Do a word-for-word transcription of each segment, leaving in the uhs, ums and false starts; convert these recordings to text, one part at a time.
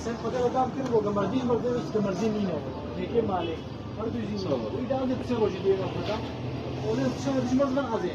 Sen xwedê re dam kir, bo gemerdî ji merdê wis gemerdî nîne. Yekê malê. Her du jî nîne. Wî de ande piçe rojî dê re xweda. Olê piçe re dijmir ben azê.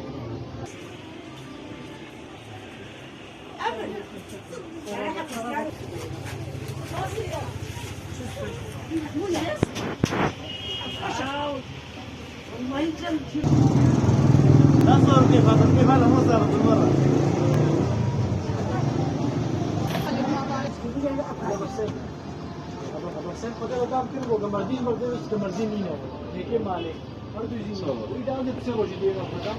Sen xwedê re dam kir, bo gemerdî ji merdê wis gemerdî nîne. Yekê malê. Her du jî nîne. Wî de ande piçe rojî dê re xweda.